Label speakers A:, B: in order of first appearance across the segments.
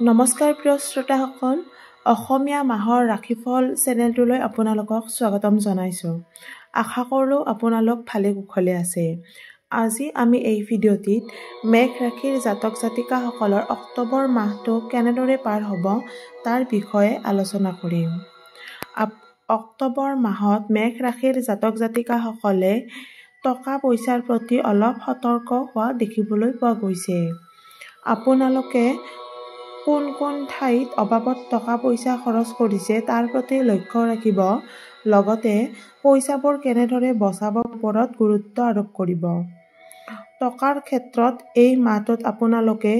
A: নমস্কাৰ প্ৰিয় শ্ৰোতাসকল, অসমীয়া মাহৰ ৰাশিফল চেনেলটোলৈ আপোনালোকক স্বাগতম জনাইছোঁ। আশা কৰোঁ আপোনালোক ভালে কুশলে আছে। আজি আমি এই ভিডিঅ'টিত মেঘ ৰাশিৰ জাতক জাতিকাসকলৰ অক্টোবৰ মাহটো কেনেদৰে পাৰ হ'ব তাৰ বিষয়ে আলোচনা কৰিম। অক্টোবৰ মাহত মেঘ ৰাশিৰ জাতক জাতিকাসকলে টকা পইচাৰ প্ৰতি অলপ সতৰ্ক হোৱা দেখিবলৈ পোৱা গৈছে। আপোনালোকে কোন কোন ঠাইত অবাবত টকা পইচা খৰচ কৰিছে তাৰ প্ৰতি লক্ষ্য ৰাখিব, লগতে পইচাবোৰ কেনেদৰে বচাব ওপৰত গুৰুত্ব আৰোপ কৰিব। টকাৰ ক্ষেত্ৰত এই মাহটোত আপোনালোকে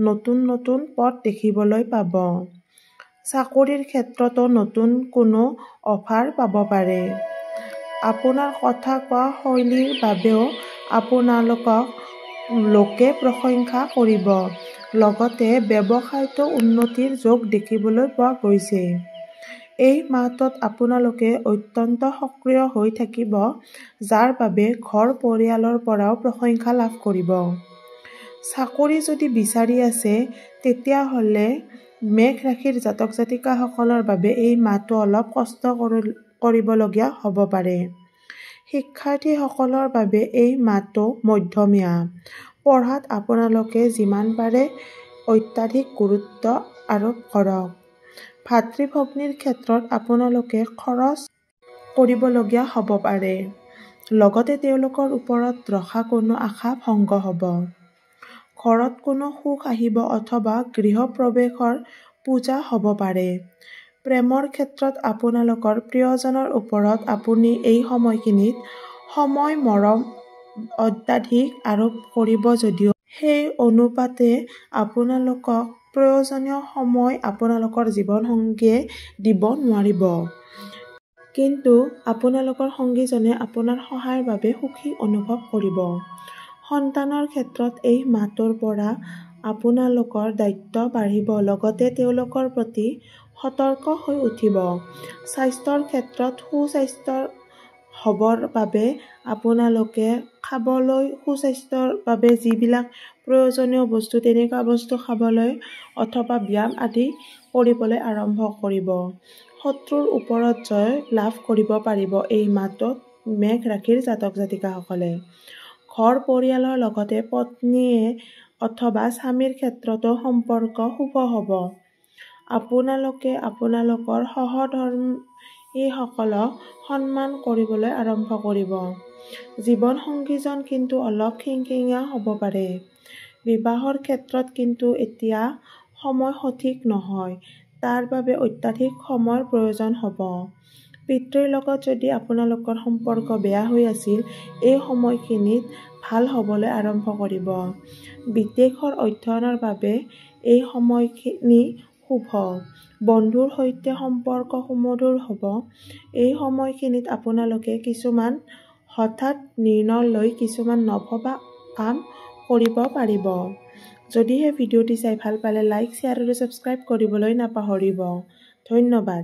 A: নতুন নতুন পথ দেখিবলৈ পাব। চাকৰিৰ ক্ষেত্ৰতো নতুন কোনো অফাৰ পাব পাৰে। আপোনাৰ কথা কোৱা শৈলীৰ বাবেও আপোনালোকক লোকে প্ৰশংসা কৰিব। লগতে ব্যৱসায়তো উন্নতিৰ যোগ দেখিবলৈ পোৱা গৈছে। এই মাহটোত আপোনালোকে অত্যন্ত সক্ৰিয় হৈ থাকিব, যাৰ বাবে ঘৰ পৰিয়ালৰ পৰাও প্ৰশংসা লাভ কৰিব। চাকৰি যদি বিচাৰি আছে তেতিয়াহ'লে মেঘ ৰাশিৰ জাতক জাতিকাসকলৰ বাবে এই মাহটো অলপ কষ্ট কৰিবলগীয়া হ'ব পাৰে। শিক্ষাৰ্থীসকলৰ বাবে এই মাহটো মধ্যমীয়া। পঢ়াত আপোনালোকে যিমান পাৰে অত্যাধিক গুৰুত্ব আৰোপ কৰক। ভাতৃ ভগ্নীৰ ক্ষেত্ৰত আপোনালোকে খৰচ কৰিবলগীয়া হ'ব পাৰে, লগতে তেওঁলোকৰ ওপৰত ৰখা কোনো আশা ভংগ হ'ব। ঘৰত কোনো সুখ আহিব অথবা গৃহ প্ৰৱেশৰ পূজা হ'ব পাৰে। প্ৰেমৰ ক্ষেত্ৰত আপোনালোকৰ প্ৰিয়জনৰ ওপৰত আপুনি এই সময়খিনিত সময় মৰম অত্যাধিক আৰোপ কৰিব যদিও সেই অনুপাতে আপোনালোকক প্ৰয়োজনীয় সময় আপোনালোকৰ জীৱনসংগীয়ে দিব নোৱাৰিব। কিন্তু আপোনালোকৰ সংগীজনে আপোনাৰ সহায়ৰ বাবে সুখী অনুভৱ কৰিব। সন্তানৰ ক্ষেত্ৰত এই মাহটোৰ পৰা আপোনালোকৰ দায়িত্ব বাঢ়িব, লগতে তেওঁলোকৰ প্ৰতি সতৰ্ক হৈ উঠিব। স্বাস্থ্যৰ ক্ষেত্ৰত সুস্বাস্থ্যৰ হ'বৰ বাবে আপোনালোকে খাবলৈ সুস্বাস্থ্যৰ বাবে যিবিলাক প্ৰয়োজনীয় বস্তু তেনেকুৱা বস্তু খাবলৈ অথবা ব্যায়াম আদি কৰিবলৈ আৰম্ভ কৰিব। শত্ৰুৰ ওপৰত জয় লাভ কৰিব পাৰিব এই মাহটোত মেঘ ৰাশিৰ জাতক জাতিকাসকলে। ঘৰ পৰিয়ালৰ লগতে পত্নীয়ে অথবা স্বামীৰ ক্ষেত্ৰতো সম্পৰ্ক শুভ হ'ব। আপোনালোকে আপোনালোকৰ সহধৰ্মীসকলক সন্মান কৰিবলৈ আৰম্ভ কৰিব। জীৱনসংগীজন কিন্তু অলপ খিংখিঙীয়া হ'ব পাৰে। বিবাহৰ ক্ষেত্ৰত কিন্তু এতিয়া সময় সঠিক নহয়, তাৰ বাবে অত্যাধিক সময়ৰ প্ৰয়োজন হ'ব। পিতৃৰ লগত যদি আপোনালোকৰ সম্পৰ্ক বেয়া হৈ আছিল, এই সময়খিনিত ভাল হ'বলৈ আৰম্ভ কৰিব। বিদেশৰ অধ্যয়নৰ বাবে এই সময়খিনি শুভ। বন্ধুৰ সৈতে সম্পৰ্ক সুমধুৰ হ'ব। এই সময়খিনিত আপোনালোকে কিছুমান হঠাৎ নিৰ্ণয় লৈ কিছুমান নভবা কাম কৰিব পাৰিব। যদিহে ভিডিঅ'টি চাই ভাল পালে লাইক, শ্বেয়াৰ আৰু ছাবস্ক্ৰাইব কৰিবলৈ নাপাহৰিব। ধন্যবাদ।